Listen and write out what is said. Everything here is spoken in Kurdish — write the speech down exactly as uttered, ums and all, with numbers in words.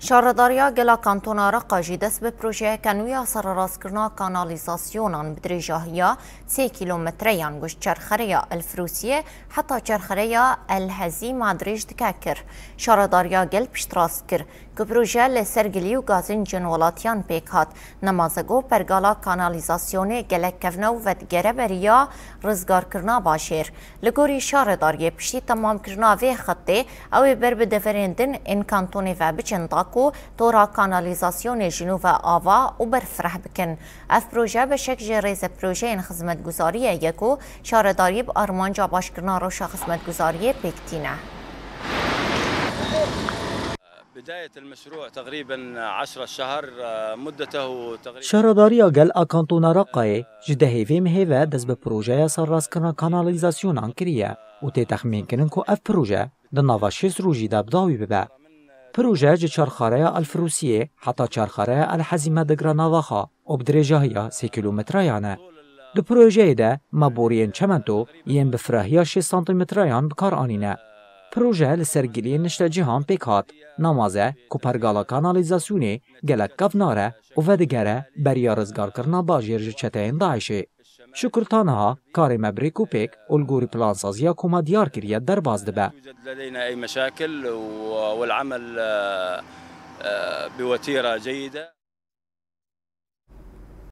Şaredariya Gela Kantona Reqa jî dest bi projeyeke nû ya sererastkirina kanalîzasyonan bi dirêjahiya sê kîlometreyan, ku ji çerxereya El Firûsiyê heta çerxereya El Hezîma dirêj dike kir. Şaredariya Gel piştrast kir ku proje li ser gilî û gazên cihên welatiyan pêk hat. Nemaze ku pergala kanalîzasyonê gelek kevne û vedigere beriya rizgarkirina bajêr. Li gorî şaredariyê, piştî temamkirina vê xetê, ew ê ber bi deverên din ên kantonê ve biçin da ku tora kanalîzasyonê ji nû ve ava û berfireh bikin. Ev proje beşek ji rêze projeyên xizmetguzariyê ye ku şaredariyê bi armanca başkirina rewşa xizmetguzariyê pêk tîne. بداية المشروع تقريبا عشرة شهر مدته تقريبا. Şaredariya Gel a Kantona Reqayê ji dehê vê mehê ve dest bi projeya serrastkirina kanalîzasyonan kiriye û tê texmînkirin ku ev proje di nava şêst rojî de bi dawî bibe. Proje ji çarxareya El Firûsiyê heta çarxareya El Hezîme digre nava xwe û bi dirêjahiya sê kîlometreyan e. Di projeyê de me boriyên çemento yên bi firahiya şêst santimetreyan bi kar anîne. Proje li ser giliyên niştecihan pêk hat. Nemaze ku pergala kanalîzasyonê gelek kevnar e û vedigere beriya rizgarkirina bajêr ji çeteyên DAIŞê. Şukir ta niha karê me bi rêk û pêk û li gorî plansaziya ku me diyar kiriye derbas dibe. يوجد لدينا أي مشاكل و- والعمل آه، آه، بوتيرة جيدة.